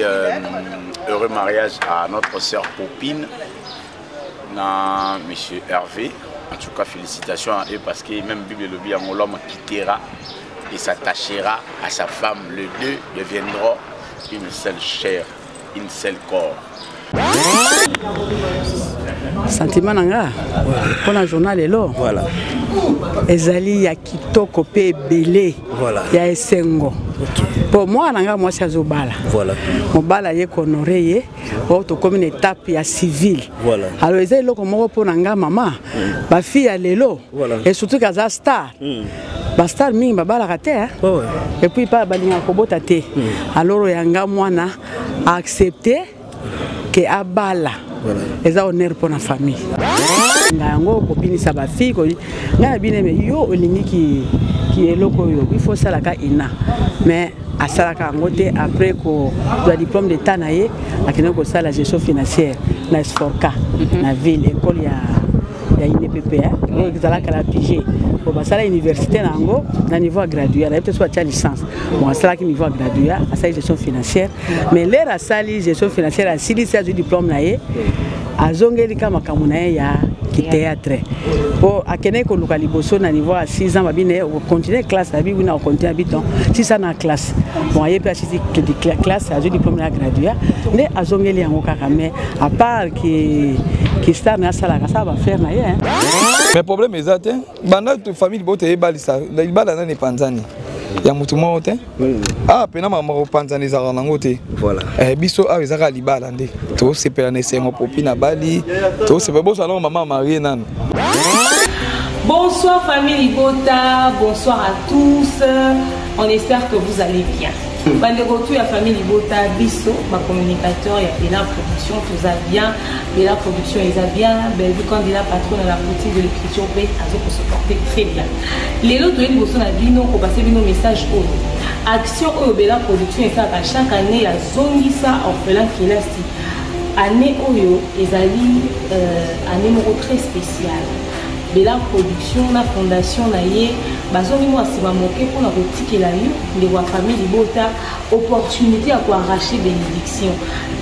Euh, heureux mariage à notre sœur Popine, na monsieur Hervé. En tout cas, félicitations à eux parce que même Bible le dit, l'homme quittera et s'attachera à sa femme. Les deux deviendront une seule chair, une seule corps. Sentiment na nga mpo na journal lelo voilà. Ezali ya kitoko mpe ebele voilà. Ya esengo mpo mwana na nga mwasi azobala voilà. Mobala ye kohonore ye oyo tokómi na étape ya civile voilà. Alors eza eloko moko mpo na nga mama bafille ya lelo voilà. Et surtout kaza star bastar mingi babalaka te oh, ouais. Et puis pa balingaka kobota te alors ya nga mwana accepte ke abala voilà. Eza honneur mpo na famille nga yango kobinisa bafille ngai na bino me yo olingi ki, ki eloko oyo il faut osalaka ina mais asalaka yango te. Après kozwa diplôme d'état na ye, akendaki kosala gestion financière na Esforca na ville, école ya INPP oyo ezalaka na pige po basala université na yango na niveau ya graduat. Nayebi te so batia licence. Bon, asalaki niveau ya graduat, asali gestion financière, mais lere asali gestion financière, asilisi, azwi diplôme na ye, azongeli ka makambo na ye ya kithéâtre po akendeki koluka liboso na niveau ya 6 ans. Babi na ye okocontinue classe, abi wina okontinue, abi ton 6 ans na classe. Bon, aye mpe asisi classe, azwi diplôme na ya graduat nde azongeli yango kaka. Mais à part ki star na asalaka, asala baaffaire na ye. Mais problème eza te. Banda famille bote ebalisa libala nani epanzani ya motu moko te. Ah, pena makambo kopanzana ezalaka nango te. Biso awa ezaka libala nde tosepela na esengo. Popi na bali tosepela bozala mama marie nanu. Bonsoir famille Libota, bonsoir à tous. On espère que vous allez bien. Bandeko tu ya famille Libota, biso, ba communicateur, ya Bella Production, tout va bien. Bella Production, ils bien. Bellevue candidat patron à la boutique de l'écriture P, azo se porter très bien. Lelo toyeli liboso na bino kopase bino message oyo. Action oyo Bella Production esalaka chaque année ya zongisa orphelin kelasi. Année oyo ezali année moko très spéciale. Bella Production na fondation na ye bazongi mwa nsima moke mpona kotikela yo ndeko ya famille Libota opportunité ya koarrache bénédiction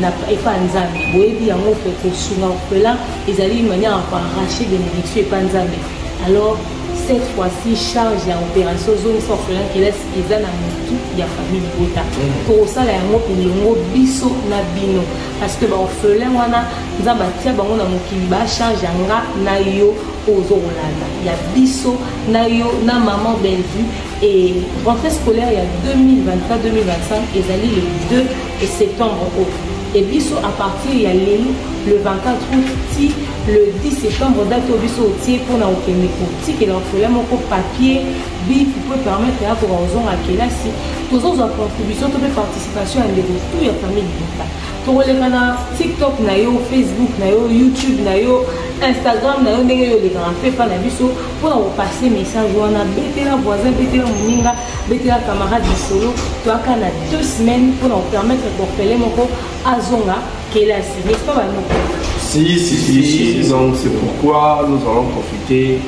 na epa Nzambe. Boyebi yango mpe kosunga orphelin ezali une manière ya koarrache bénédiction epa Nzambe. Alors cette fois-ci, charge ya opération zongisa orphelin kelasi eza na motu ya famille Libota. Tokosala yango elongo biso na bino parce que baorphelin wana Nzambe atia bango na mokili, bacharge ya nga na yo oyo ozokolanda, ya biso na yo na maman Bellevue. Et rentrée scolaire ya 2024-2025 ezali le 2 septembre oyo. Et biso à partir ya lelo le 24 août ti le 10 septembre, date oyo biso otie mpona kokende kotikela orphelin moko papier, bic po permettre ya koka kozonga kelasi, tozozwa contribution to mpe participation ya ndeko tu ya famille Libota. Tokoleka na TikTok na yo, Facebook na yo, YouTube na yo, Instagram na yo, ndenge yo olekaka mpe epa na biso mpona kopase message wana. Betela voisin, betela moninga, betela camarade lisolo. Toyaka na 2 semaines mpona kopermettre orphelin moko azonga kelasi, n'est-ce pas banoko? Si, si, si, si. Donc c'est pourquoi nous allons profiter,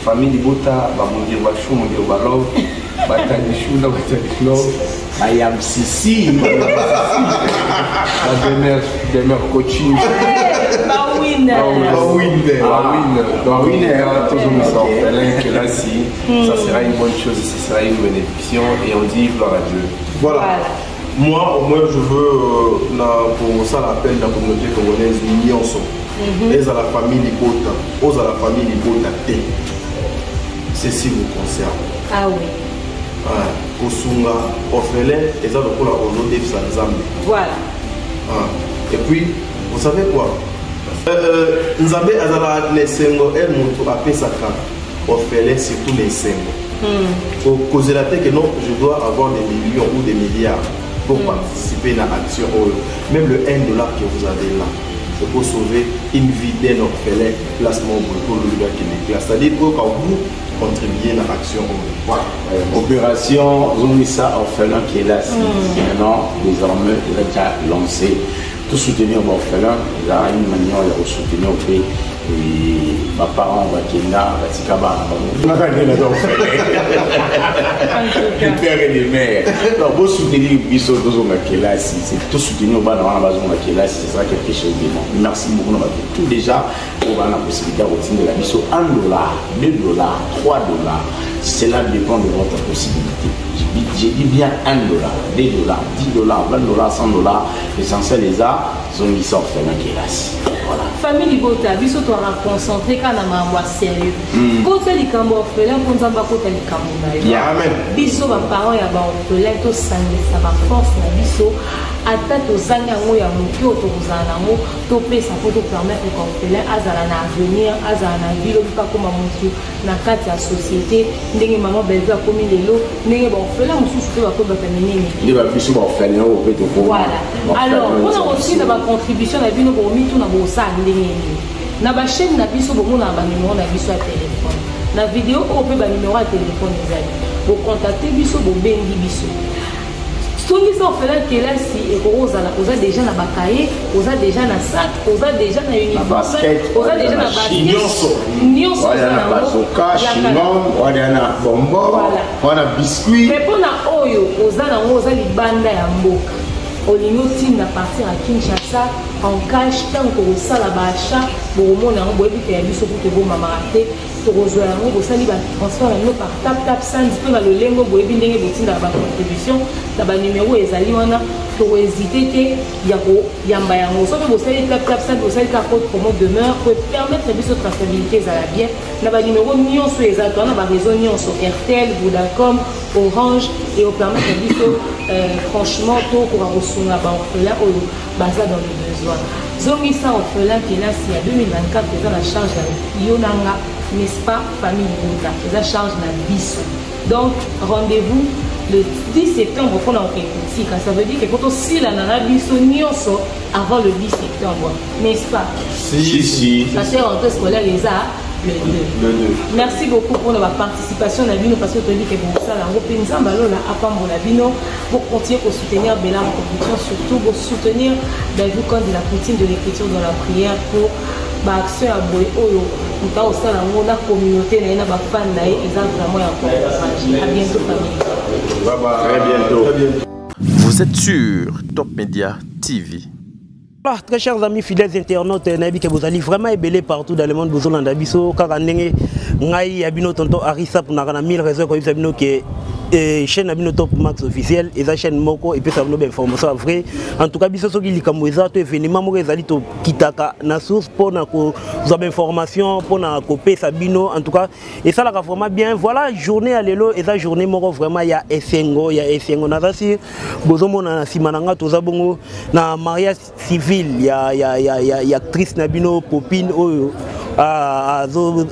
famille Libota, Bamondir Bachou, Mondir Balov, Batanichou, Batanichou, Bayam Sisi. La demeure, demeure coaching. Bawin. Bawin. Bawin. Donc, toujours nous orphelins que là, si, ça sera une bonne chose, ce sera une bénédiction et on dit gloire à Dieu. Voilà. Moi, au moins, je veux, pour ça, l'appel de la communauté congolaise, nyonso. Eza la famille Libota, oza la famille Libota te. Ceci vous concerne. Ah oui. Ah, kosunga orphelin eza lokola ozodefisa Nzambe. Voilà. Ah. Et puis, vous savez quoi, Nzambe azalaka na esengo e moto apesaka orphelin, surtout na esengo. Kozela te que non, je dois avoir des millions ou des milliards pour participer à l'action oyo. Même le 1 dollar que vous avez là, c'est pour sauver une vie d'un orphelin, placement pour le gars qui est classe, c'est-à-dire pour quand vous contribuez à l'action oyo. Voilà. Opération Zongisa orphelin kelasi. Maintenant, désormais, il est déjà lancé. Tout soutenir l'orphelin, il y a une manière de soutenir au pays. Baparent bakenda batika bana bango kaka nde naza orphelin de père et de mère. Donc bosoutenir biso tozonga kelasi, tosoutenir bana wana bazonga kelasi, ce sera quelque chose de bon. Merci beaucoup na bato tout déjà oyo bana possibilité ya kotindela biso 1 dollar, 2 dollars, 3 dollars, cela dépend de votre possibilité. J'ai dit bien 1 dollar, 2 dollars, 10 dollars, 20 dollars, 100 dollars. L'essentiel eza zongisa orphelin kelasi. Voilà. Famille libota, biso toaka concentré kaka na makambo ya sérieux. Kota likambo orphelin mpo Nzambe akota likambo na yo. Amen. Biso baparent ya baorphelin, tosangisa baforce na biso, ata tozangi yango ya moke oyo tokozala nango, topesa mpo topermettre ka orphelin azala na avenir, azala na vie, lobi mpe akóma motu na kati ya société, ndenge mama Belve akomi lelo, ndenge baorphelin mosusu mpe bakomi bato ya minene. Nde babiso baorphelin oyo mpe tokoma. Voilà. Alors mpona kotinda bacontribution na bino, bomituna bosala ndenge nini. Na bachaîne na biso bomonaka banumero na biso ya telefone. Na video oyo mpe banumero ya telefone ezali, bocontacte biso, bobengi biso. Songisa orphelin kelasi ekoki kozala oza déjà na bacahier, oza déjà na sac, oza déjà na uniforme, basket, oza déjà na basket. Nyonso. Nyonso. Wana na bazoka, chewing-gum, wana na bonbon, Voilà. wana biscuit. Mais mpona oyo oza nango, oza libanda ya mboka, olingi otinda partir ya Kinshasa en cash, ntango tokosala baachat, bokomona yango, boyebi ke ya biso kutu ebomamaka te. Tokozwa yango, bosali batransfert na bino par Tap Tap Send mpe na lolengo boyebi ndenge botindaka bacontribution na banumero ezali wana. Tokohésite te ya koyamba yango. Soki bosali Tap Tap Send, bosali kaka code promo demeure po permettre biso traçabilité ezala bien. Na banumero nyonso eza to wana, baréseau nyonso, Airtel, Vodacom, Orange, et opermettre biso franchement tokoka kosunga baorphelin oyo baza dans le besoin. Zongisa orphelin kelasi ya 2024 eza na charge ya yo na nga, n'est-ce pas, famille libota? Eza charge na biso. Donc rendez-vous le 10 septembre mpona kokende kotika. Ça veut dire que po tosilana na biso nyonso avant le 10 septembre, n'est-ce pas? Si, si. Parce que rentrée scolaire eza le 2. Le 2. Merci beaucoup pour la participation na bino, parce que toyebi ke bosala yango mpe Nzambe alola apambola bino pour continuer kosoutenir Bela Production, surtout bosoutenir David Conde, la poutine de l'écriture dans la prière, pour baaction ya boye oyo moto akosala yango na communauté na ye, na bafan na ye, eza vraiment ya koencourage. À bientôt, famille. Bye bye. Très bientôt. Très bientôt. Vous êtes sur Top Media TV. Voilà, très chers amis fidèles internautes, nayebi ke bozali vraiment ebele partout dans le monde, bozolanda biso kaka ndenge ngai ya bino tonton Arisa punaka na mille raisons koyebisa bino ke chaîne na bino Top Max Officiel eza chaîne moko epesa bino bainformation ya vrai. En tout cas, biso soki likambo eza to événement moko ezali, tokitaka na source mpona kozwa bainformation mpona kopesa bino. En tout cas, esalaka vraiment bien. Voilà, journée ya lelo eza journée moko vraiment ya esengo, ya esengo. Naza si bozomona na nsima na nga, toza bongo na mariage civil ya actrice na bino Popine oyo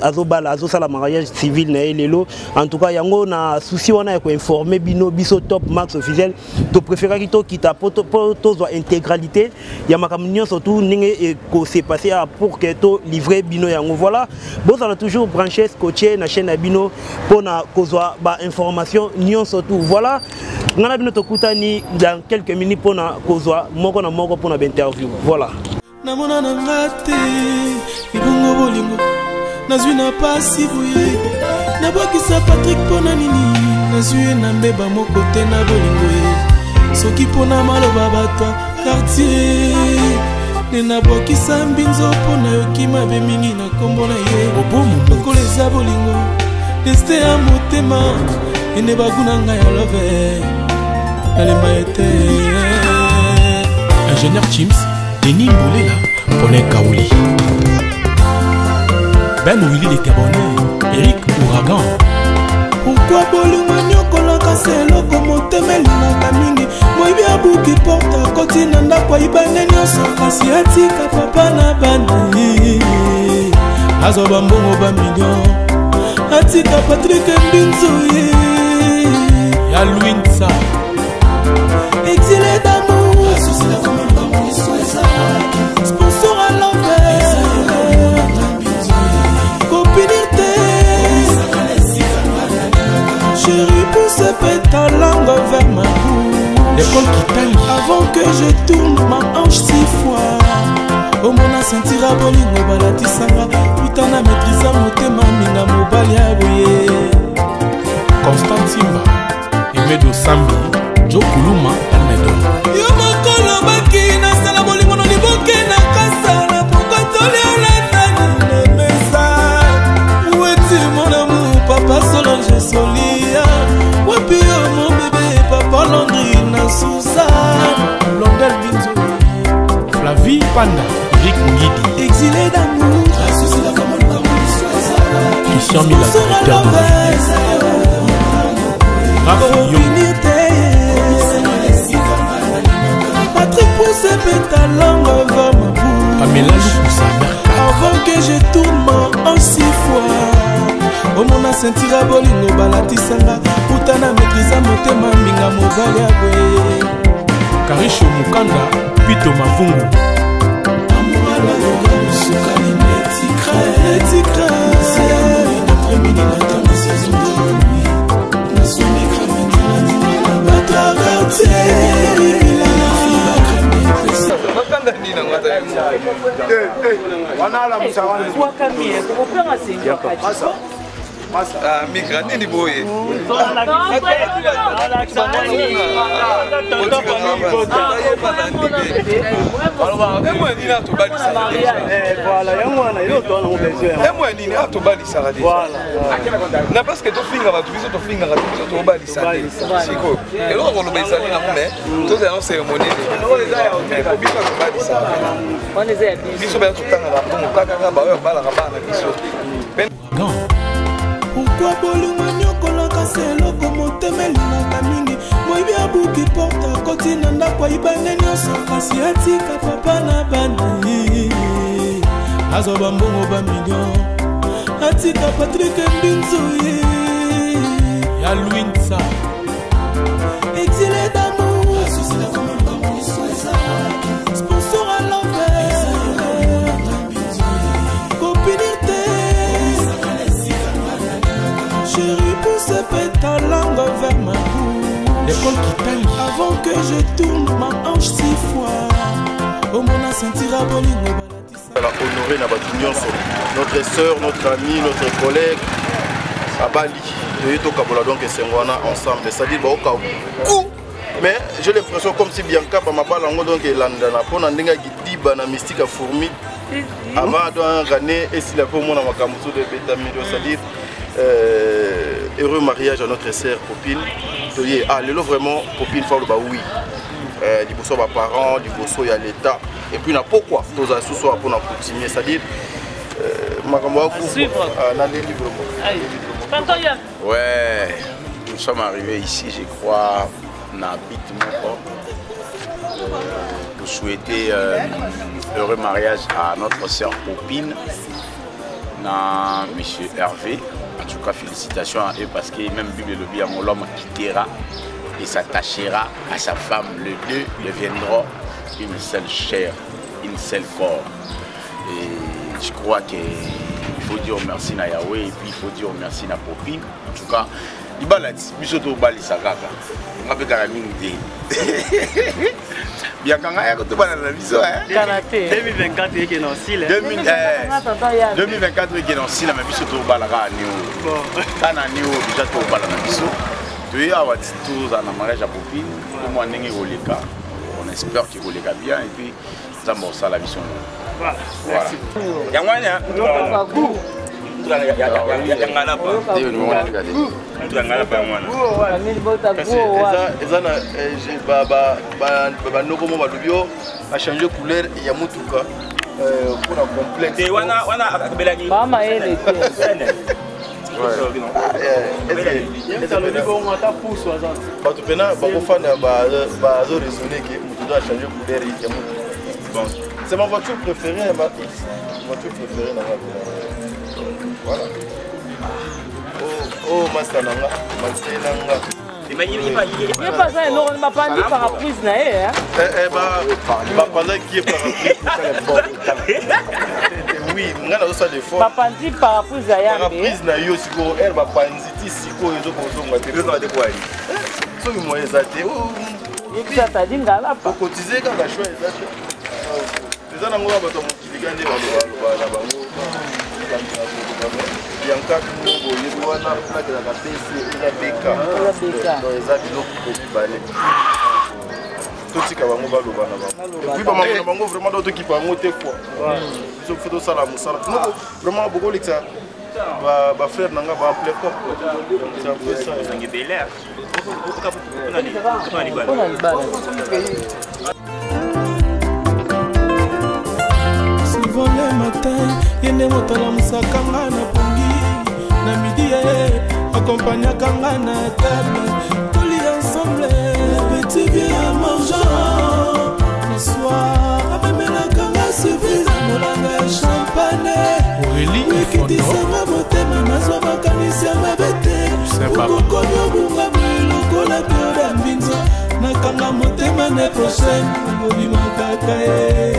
azobala, azosala mariage civil na ye lelo. En tout cas, yango na souci wana ya koinforme bino, biso Top Max Officiel topréféraki tokita po tozwa intégralité ya makambo nyonso tu ndenge ekose passe pour que tolivre bino yango. Voilà, bozala toujours branché, scotché na chaîne na bino mpona kozwa bainformation nyonso tu. Voilà, ngai na bino tokutani dans quelques minutes mpona kozwa moko na moko mpona bainterview. Voilà. Namona na nga te ebongo bolingo nazwi na pasi boye. Nabwakisa Patrik mpo na nini? Nazwi ye na mbeba moko te na bolingo ye. Soki mpo na maloba bato ya quartier nde nabwakisa mbinzo, mpo nayoki mabe mingi na nkombo na ye. Lokola eza bolingo destin ya motema ende bagu na ngai ya love, nalemba ye te. Ingénieur Chims, Denis Mboulela, Paulin Kaouli. Ben Willy les Gabonais, Eric Ouragan. Pourquoi bolingo nyokolaka se eloko motema elingaka mingi? Moyibi abuki porte, akoti na ndako, ayibande nyonso, kasi atika papa na bana ye. Azwa bambongo bamillion, atika Patrik Mbinzo ye. Ya Louinsa. Exilé d'amour, sponsor à l'envers, kopinir te. Chéri, pousse pe ta langue vers ma bouche L'école Kitali. avant que je tourne ma hanche six fois. Omona. Sentira bolingo balatisanga uta na maîtrise motema minga mobali ya boye. Constant Timba, Emedo Sambi, Joe Kuluma, Almedo. Yo mokolo baki nasala bolingo na liboke na kasa na pokotoliala nani na mesa. Weti mon amour papa Solange Solia. Wapi yo mon bébé papa Landry na Suzanne. Blondel Binzo. Flavie Panda, Eric Ngidi. Exilé d'amour. Christian Mila, directeur de Raph Patrick pousse pétalon vers ma bouche. Pamela Lukusa, Avant que je tourne ma hanche six fois. Omona sentira bolingo balatisanga uta na maîtrise motema mbinga mobali ya boye. Karisho Mukanda, Pito Mavungu. Migra nini boye emwe nini atobalisaka na parce que tofinga bato biso tofingaka te biso tobalisa te sikoyo eloko koloba ezali nango me tozala no cérémonie po biso atobalisaka biso baya totangaka mbongo kakaka baoyo babalaka bana na biso. Pourquoi bolingo nyokolaka se eloko motema elingaka mingi moyibi abuki porte akoti na ndako ayibande nyonso kasi atika papa na bana ye azwa bambongo bamillion atika Patrick Mbinzo ye ya Luinsa exilé d'amour sponsor à l'envers copinité chérie pousse ta langue vers ma bouche l'école Kitali avant que je tourne ma hanche six fois omona sentira bolingo. Honoré na bato nyonso, notre sœur, notre ami, notre collègue abali toye tokabola donc esengo wana ensemble, c'est-à-dire baoka ku. Mais j'ai l'impression comme si Bianca bamabala yango donc elandana mpona ndenge ya gidiba na mystique ya fourmi avant do rane esila mpe omona makambo mosusu ebetami, c'est-à-dire heureux mariage à notre sœur Popine. Toye ah lelo vraiment Popine fa loba oui liboso ya baparents, liboso ya l'état et puis na pokwa tozala susu awa mpona coutumier, c'est-à-dire makambo ya naleli vraiment. Ouais, nous sommes arrivés ici, je crois, na bit moko pour souhaiter heureux mariage à notre sœur Popine na monsieur Hervé. En tout cas, félicitations à eux parce que même Bible elobi yango, l'homme quittera et s'attachera à sa femme, les deux deviendront une seule chair, une seule corps. Et je crois que il faut dire merci na Yahweh et puis il faut dire merci na Popine. En tout cas, libala biso tobalisa kaka nga mpe kaka mingi te biaka ngai yako tobala na biso 2024 ekende osila 2024 ekende osila me biso tobala kaka ni oyo kaka ni oyo déjà tobala na biso toye awa tozala na mariage ya Popine tomwa ndenge ekoleka, on espère qu'ekoleka bien et puis Nzambe osala biso. Voilà. Yango wana eza na banoko mo balobi o achange couleur ya motuka mpona complexe. Bamayele te. Bato mpena bakofanda bazo raisonne ke moto do achange couleur ya motuka. Bon, c'est ma voiture préférée, ma voiture préférée na nga. Voilà. Oh, oh, master nanga, master nanga. Ye mpe aza eloko bapandi paraprise na ye. Bapandaki ye paraprise. Oui, ngai nazosala effort. Bapandi paraprise ya yambe. Paraprise na yo sikoyo ere bapanzi ti sikoyo ezokozonga te. Soki moyen eza te. Yebisa tadi ngalapa. Okotize kaka choix eza te. Eza nango kaka bato ya mokili kaka nde balobaloba na bango bianca boyebi wana plaque ezalaka bc eza bk donc eza biloko mibale totika bango baloba na bango epuis bamako na bango vraiment do tokipa yango te kua biso fo tosala mosala vraiment bokolekisa bafrère na nga baample cop c'est un peu ça. Souvent le matin ye nde moto alamusaka nga na pongi na midi ye akompagnaka nga na table tolia ensemble petit bien mangeant na soir amemelaka nga surprise molanga ya champagne ekitisanga motema nazwa makanisi ya mabe te okokomi obunga boye lokola pioda mbinzo nakanga motema ne prochaine obima kaka ye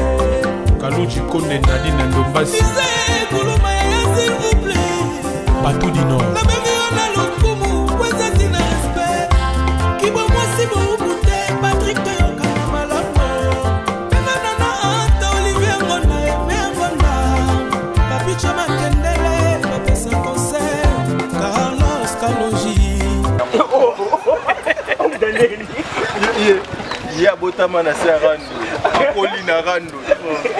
kaluji konde nadine ndombasi kuluma yaya s'il vous plaît bato du nord nabengi yo na lokumu po eza ntina respect kibo mwasi bowubu te patrik toyokana malamu benga nana anta olivier ngonda eme ngonda papicha makendele bapesa conseil carlos kaloji ye abotama na se ya rando akoli na rando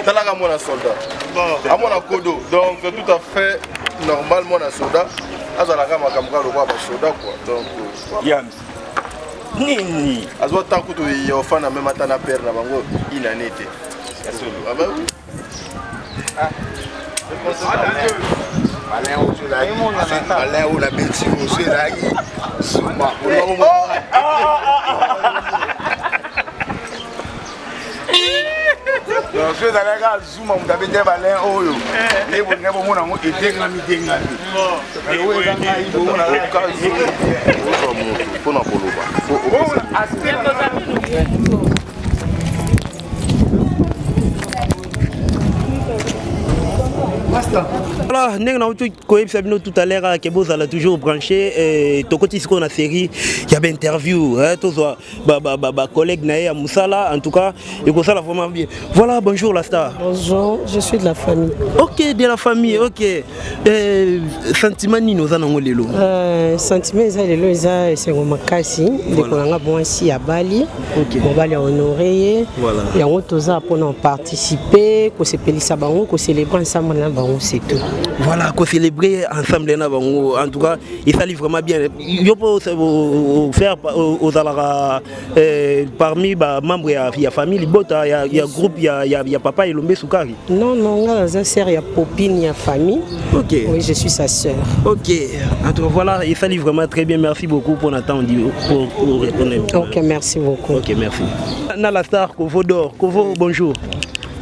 talaka mwana soldat amwana kodo donc tout à fait normal mwana soldat azalaka makambo kaka lokola basoda quoi donc yams nini azwa temps kutu ya ofanda meme ata na pere na bango inane te Ah bah oui. Alain oyo nabeti oso ezalaki suma. So ezalaki kaka zuma moto abeti balin oyo nde bolingai bomona yango edengami dengami oyo eza ngai bomona ozwa moto mpo na koloba. Voilà, ndenge nauti koyebisa bino tout à l'heure ke bozala toujours branché eh, tokoti sikoyo na série ya bainterview eh, tozwa bacollègue na ye ya mosala. En tout cas ekosala vraiment bien. Voilà, bonjour la star. Bonjour, je suis de la famille. Ok, de la famille, ok. Eh, sentiment nini oza nango lelo? Sentiment eza lelo eza esengo makasi. Ndeko na nga mwasi abali, mobali ya honore ye. Yango toza mpona participer kosepelisa bango, kocélébrer ensemble na bango, c'est tout. Voilà, kocélébrer ensemble na bango, en tout cas esali vraiment bien. Yo mpo faire ozalaka parmi bamembre ya famille libota ya groupe ya papa Elombe Sukari? Non, non, nga naza sœur ya Popine ya famille. Ok. Oui, je suis sa sœur. Ok, en tout cas voilà, esali vraiment très bien. Merci beaucoup pour Nathan pour répondre. Ok, merci beaucoup. Ok, merci. Na la star Kovo d'or. Kovo, bonjour.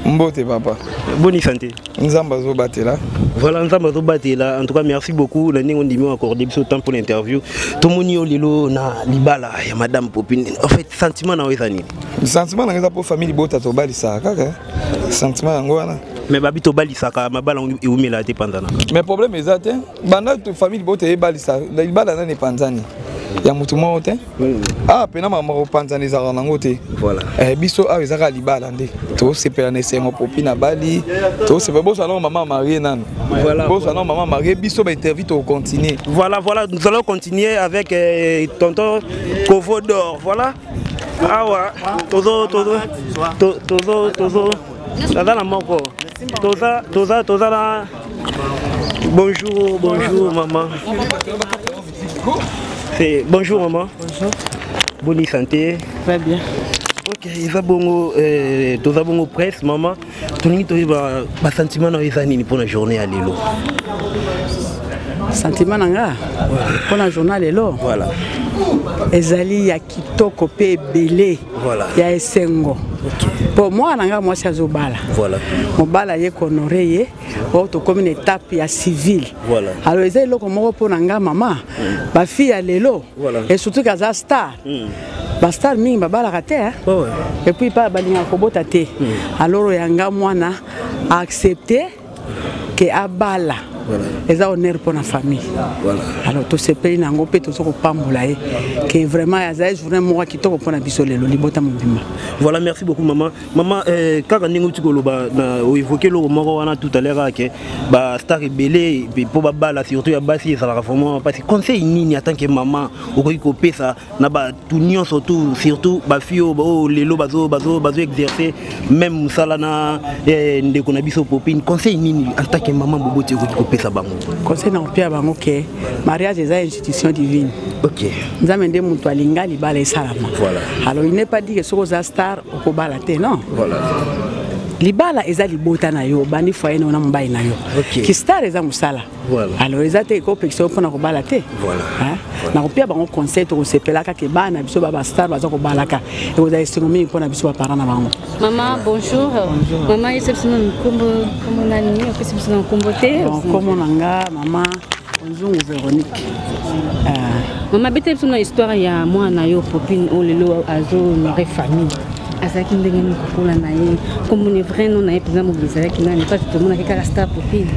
Mbote papa. Bonne santé. Nzambe azobatela. Voilà, Nzambe azobatela. En tout cas merci beaucoup na ndenge ondimi accordé biso temps pour l'interview. Tomoni yo lelo na libala ya madame Popine. En fait sentiment na yo eza nini? Sentiment na ngai eza mpo famille libota tobalisaka kaka sentiment yango wana. Mais babi tobalisaka mabala eumela te panzanaka. Mais problème eza te banda famille libota ebalisa libala nani epanzani ya motu moko te. Ah pena makambo kopanzana ezalaka nango te. Biso awa eza kaka libala nde tosepela na esengo. Popi na bali tosepela bozwa nango mama marie nano, bozwa nango mama marie. Biso bainterview tokocontinue. Voilà, nous allons continuer avec tonton Kovo d'or. Voilà, awa tozo tozo tozo tozo toza na moko toza toza toza na. Bonjour, bonjour maman. C'est bonjour maman. Bonjour. Bonne santé. Très bien. Ok, eza bongo toza bongo presse maman. Tolingi toyeba ba sentiment na eza nini pour la journée ya lelo. Sentiment na nga pour la journée lelo. Voilà. Ezali ya kitoko pe ebele. Voilà. Ya esengo. Po mwana nga mwasi azobala. Voilà. Mobala ye honoré ye. Oyo tokomi na étape ya civile. Voilà. Alors eza eloko moko mpo na nga mama, bafille ya lelo. Et surtout kaza star. Bastar mingi babalaka te, hein? Ouais, ouais. Et puis pa balingaka kobota te. Alors oyo ya nga mwana accepte ke abala. Eza honneur mpo na famille. Alors tosepeli na yango mpe toza kopambola ye ke vraiment azali journée moko ya kitoko mpo na biso lelo, libota mobimba. Voilà, merci beaucoup maman. Maman, kaka ndenge outi koloba na oévoke eloko moko wana tout à l'heure kaka ke bastar ebele mpo babala, surtout ya basi, ezalaka vraiment parce que conseil nini en tant que maman okoki kopesa na bato nyonso tout, surtout bafille oyo lelo bazo exercer même mosala na ndeko na biso Popine? Conseil nini en tant que maman boboti okoki kopesa bango? Conseil na kopia bango ke mariage eza institution divine. Nzambe nde moto alinga libala esalama. Alors il n'est pas dit que soki oza star okobala te, non. Libala eza libota na yo, obandi foyer na yo na mobali na yo. Ki star eza mosala. Alors eza te ekopekisa yo mpona kobala te. Hein? Nakopia bango conseil, tokosepelaka ke bana na biso ba bastar baza kobalaka, ekozala esengo mingi mpona biso baparent na bango. Maman, bonjour. Maman, yesa biso na nkombo, nkombo nani? Opesi biso na nkombo te. Bon, nkombo na nga mama Nzungu Véronique. Mama, beta biso na histoire ya mwana na yo Popine oyo lelo azohonore famille. Azalaki ndenge nini kokola na ye? Komoni vrai nom na ye mpenza mobili ezalaki nani? Mpasi tomonaki kaka star Popine.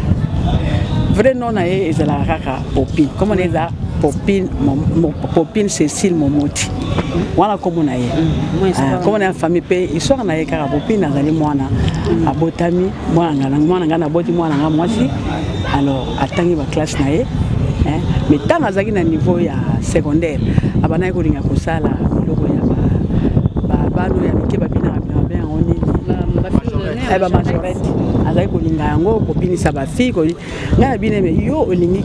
Vrai nom na ye ezalaka kaka Popine, komona eza Popine, Popine Cécile Momoti wana kombo na ye. Kombo na ya famille mpe histoire na ye kaka Popine. Azali mwana abotami mwana nga naboti, mwana nga mwasi. Alors atangi baclasse na ye, hein, mais ntango azalaki na niveau ya secondaire, abandaki kolinga kosala biloko ya bano ya mike babinaka bina, babenga yango nini, bamajorette. Azalaki kolinga yango, kobinisa bafille. Ngai na bino, me yo olingi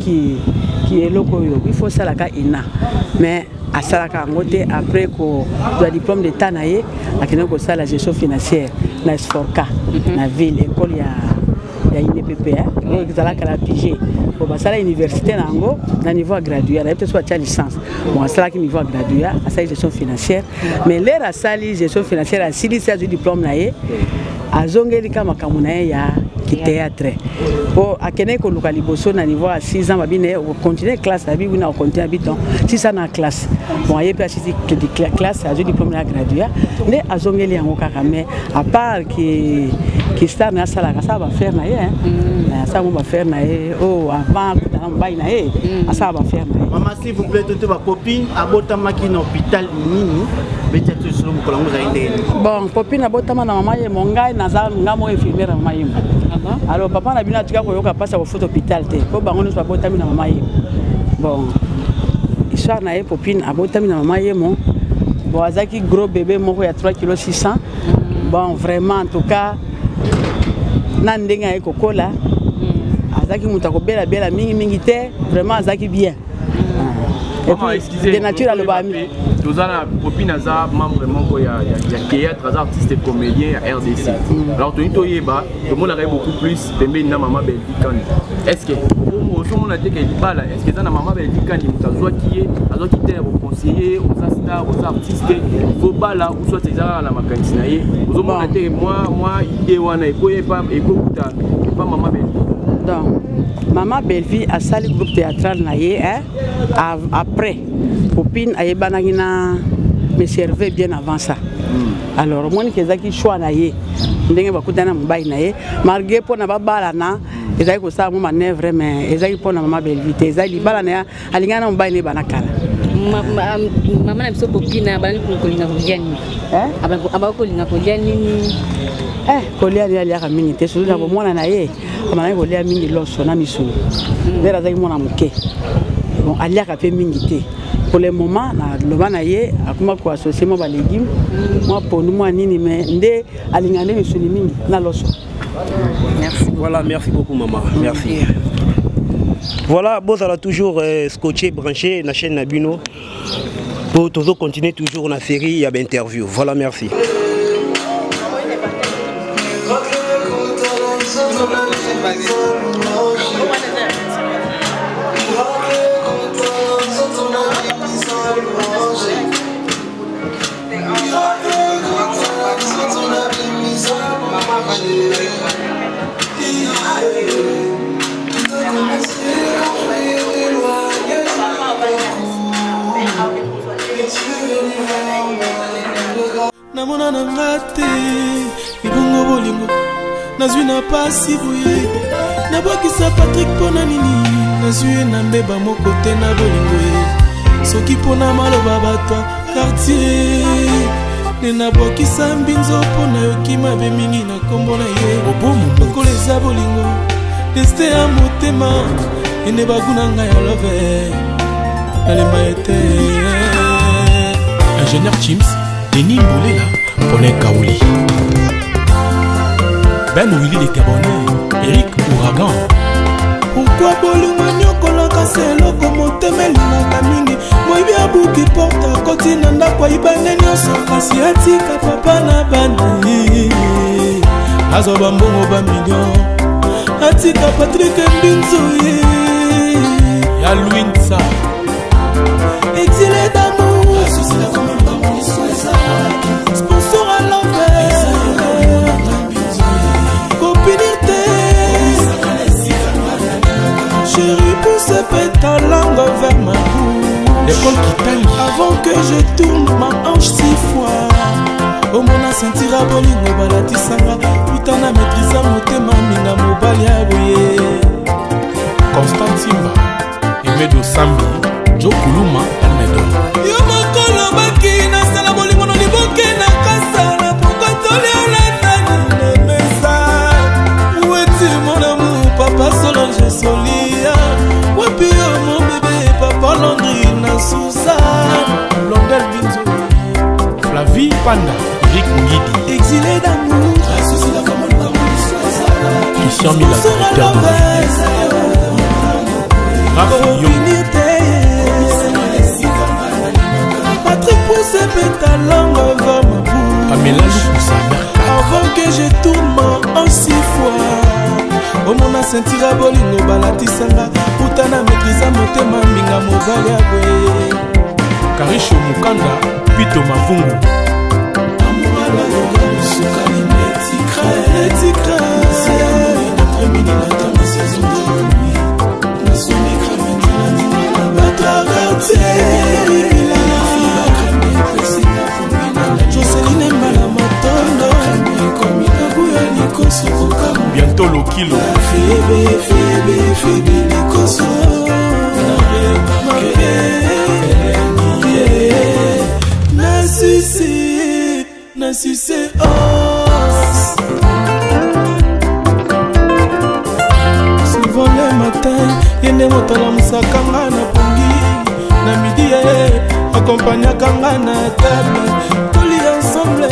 ki eloko oyo, il faut osalaka ina, mais asalaka yango te. Après kozwa diplôme d'état na ye, akendaki kosala gestion financière na Esforca na ville, école ya INPP oyo ezalaka na pige. Bon, basala université na yango na niveau ya graduat, nayebi te so batia licence. Bon, asalaki niveau ya graduat, asali gestion financière, mais lere asali gestion financière, asilisi, azwi diplôme na ye, azongeli ka makambo na ye ya kithéâtre, po akendeki koluka liboso na niveau ya 6 ans. Babi na ye okontinue classe, abi wina okontinue, abi ton 6 ans na classe. Bon, aye mpe asisi classe, azwi diplôme na ya graduat, nde azongeli yango kaka. Mais à part ki star na, asalaka, asala baaffaire na ye, asala mo baaffaire na ye oyo avant akutana mobali na ye, asala baaffaire na ye. Mama, s'il vous plaît, toto bapopine abotamaki na hôpital nini? Betia to lisolo mokolo yango ozali ndenge nini? Bon, Popine abotama na mama Yemo. Ngai naza nga moko infirmière na mama Yemo. Alors papa na bino atika koyoka mpasi ya kofuta hôpital te, mpo bango nyonso babotami na mama Yemo. Bon, histoire na ye, Popine abotami na mama Yemo. Bon, azalaki gros bébé moko ya 3 kilo 600. Bon, vraiment, en tout cas, na ndenge aye kokola, azalaki moto akobelabela mingimingi te, vraiment azalaki bien. Et puis, de nature aloba. Toza na Popine, aza membre moko ya théâtre, aza artiste et comédien ya RDC. Alors toyini toyeba, tomonaka ye beaucoup plus pembeni na mama Belvi Kandi. Est ce que ozomona te ke libala, est ce que eza na mama Belvi Kandi moto azwaki ye, azwaki te ya koconseiller oza star, oza artiste, faut bala, ou soit eza kaka na makanisi na ye? Ozomona te mwa idée wana ekoyepa ekokuta epa mama Belvi? Donc mama Belvi asali groupe théâtral na ye, hein? Après Popine ayebanaki na monsieur Hervé bien avant ça. Alors omoni ke ezalaki choix na ye ndenge bakutani na mobali na ye, malgré mpona babalana ezalaki kosala mo manœuvre, mais ezalaki mpona mama Belvi te, ezali libala na ye, alingani na mobali na ye bana kala. Mama na biso Popine abandi kolinga kolia nini? Abaki kolinga kolia nini? Kolia nini? Aliaka mingi te, surtout na bomwana na ye abandaki kolia mingi loso na misuni ndere azalaki mwana moke. Bon, aliaka mpe mingi te pour le moment. Na loba na ye akoma koassocie mwa balégume, mwa pondu, mwa nini, mais nde alingaka nde misuni mingi na loso. Merci. Voilà, merci beaucoup maman. Merci. Voilà, bozala toujours scotché, branché na chaîne na bino. Pour toujours continuer toujours la série, il y a interview. Voilà, merci. Namona na nga te ebongo bolingo nazwi na pasi boye. Nabwakisa Patrik mpo na nini? Nazwi ye na mbeba moko te na bolingo ye. Soki mpo na maloba bato ya quartier nde nabwakisa mbinzo mpo nayoki mabe mingi na nkombo na ye. Lokola eza bolingo destin ya motema ende bagu na ngai ya love nalemba ye te. Ingénieur Chims, Denis Mbolela, Paulin Kaouli. Ben Willy les Gabonais, Eric Ouragan. Pourquoi bolingo enyokolaka se eloko motema elingaka mingi? Moyibi abuki porte akoti na ndako ayiba nde nyonso, kasi atika papa na bana azwa bambongo bamillion, atika Patrik Mbinzu ya Luinsa. Exilé d'amour, sponsor à l'envers, copinir te chéri, pousse ta langue vers ma bouche. L'école Kitali. Avant que je tourne ma hanche six fois, omona sentira bolingo balatisanga uta na maîtrise motema minga mobali ya boye. Constant Timba, Emedo Sambi, Joe Kuluma, Almedo. Yo moko olobaki nasala bolingo na liboke na kasa na pokwa toliala nani na mesa. Weti mon amour, papa Solange Solia, wapi yo mon bébé, papa Landry na Suzanne Blondel Binzo, Flavie Panda, Eric Ngidi. Exilé d'amour, Christian Mila, directeur de Raph Yong. Patrick pousse ta langue vers ma bouche. Pamela Lukusa, Avant que je tourne ma hanche six fois, omona sentira bolingo balatisanga uta na maîtrise motema mbinga mobali ya boye. Karisho Mukanda, Pito Mavungu. Joseline Mbala Matondo, Nabuya Likoso. Bientôt Lokilo. Fibi, Fibi, Fibi Likoso. Na susi, na susi os. Souvent le matin, ye nde moto alamusaka nga na pongi. Na midi ye akompagnaka nga na table, tolia ensemble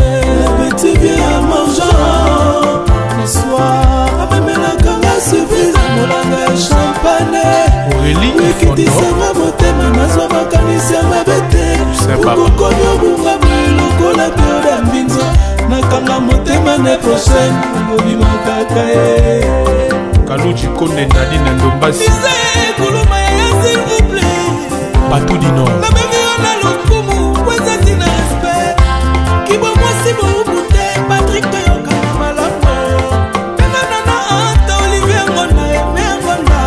petit bien mangeant. Le soir amemelaka nga surprise, molanga ya champagne. Aurélie Ekitisanga motema, nazwa makanisi ya mabe te. Okokomi obunga boye lokola pioda mbinzo, nakanga motema ne prochaine obima kaka ye. Kaluji Konde Nadine Ndombasi. Kuluma ya s'il vous plaît. Batou du Nord. Nabengi yo na lokumu po eza ntina respect. Kibo mwasi bowubu te, Patrik toyokana malamu. Benga nana Anta Olivier Ngonda, Aimé Ngonda,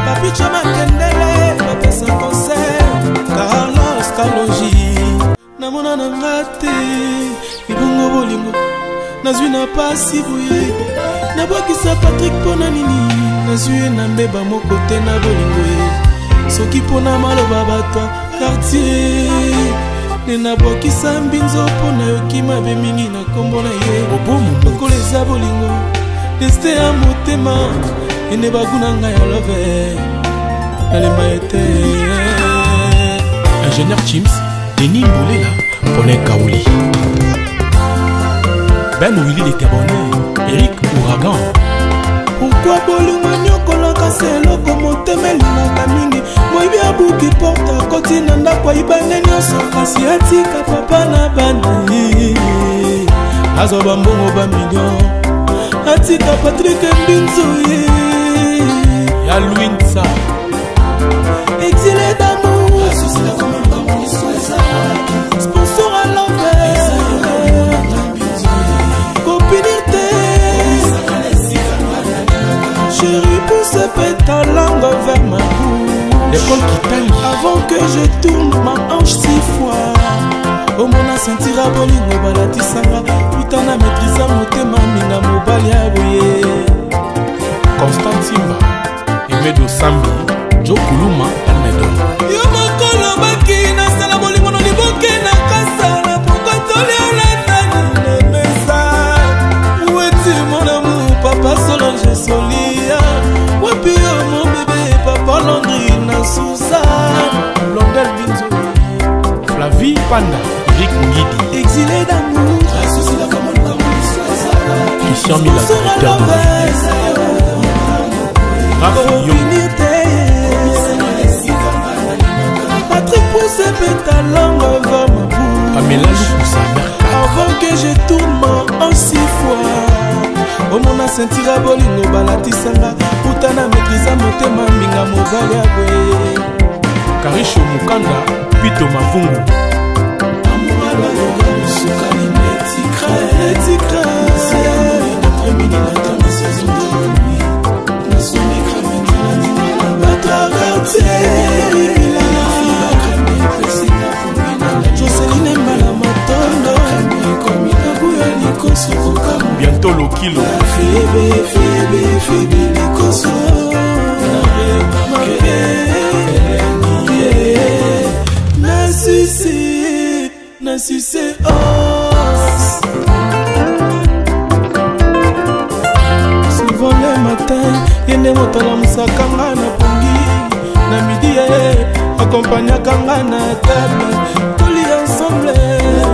Papicha Makendele, bapesa conseil, Carlos Kaloji. Namona na nga te ebongo bolingo nazwi na pasi boye. Nabwakisa Patrik mpo na nini? Nazwi ye na mbeba moko te na bolingo ye. Soki mpo na maloba bato ya quartier nde nabwakisa mbinzo mpo nayoki mabe mingi na nkombo na ye. Lokola eza bolingo destin ya motema ende bagu na ngai ya love nalemba ye te. Ingénieur Chims, Denis Mbolela, Paulin Kaouli. Ben Willy les Gabonais, Eric Ouragan. Pourquoi bolingo enyokolaka se eloko motema elingaka mingi? Moyibi abuki porte akoti na ndako ayiba nde nyonso, kasi atika papa na bana azwa bambongo bamillion, atika Patrik Mbinzu ya Luinsa. Exilé d'amour, sponsor à l'envers, copinir te chéri, pousse ta langue vers ma bouche. L'école Kitali. Avant que je tourne ma hanche six fois, omona sentira bolingo balatisanga uta na maîtrise motema minga mobali ya boye. Constant Panda, Eric Ngidi. Exilé d'amour. Christian Mila, directeur de Raph Yo. Patrick pousse pétalon avant ma bouche. Pamela Lukusa, Avant que je tourne en six fois. Omona ceinture ya bolingo balatisanga uta na maîtrise motema mbinga mobali ya boye. Karisho Mukanda, Pito Mavungu. Joseline Mbala Matondo nabuya likoso Bientôt Lokilo. Fibi Fibi Fibi likoso mabe na susi na susi os souvent le matin ye nde moto alamusaka nga na pongi na midi ye akompagnaka nga na table tolia ensemble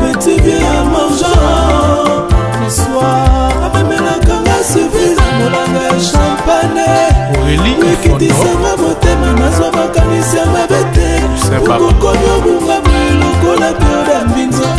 petit bien mangeant le soir amemelaka nga surprise molanga ya champagne Aurélie ekitisanga motema nazwa makanisi ya mabe te Saint Papa. okokomi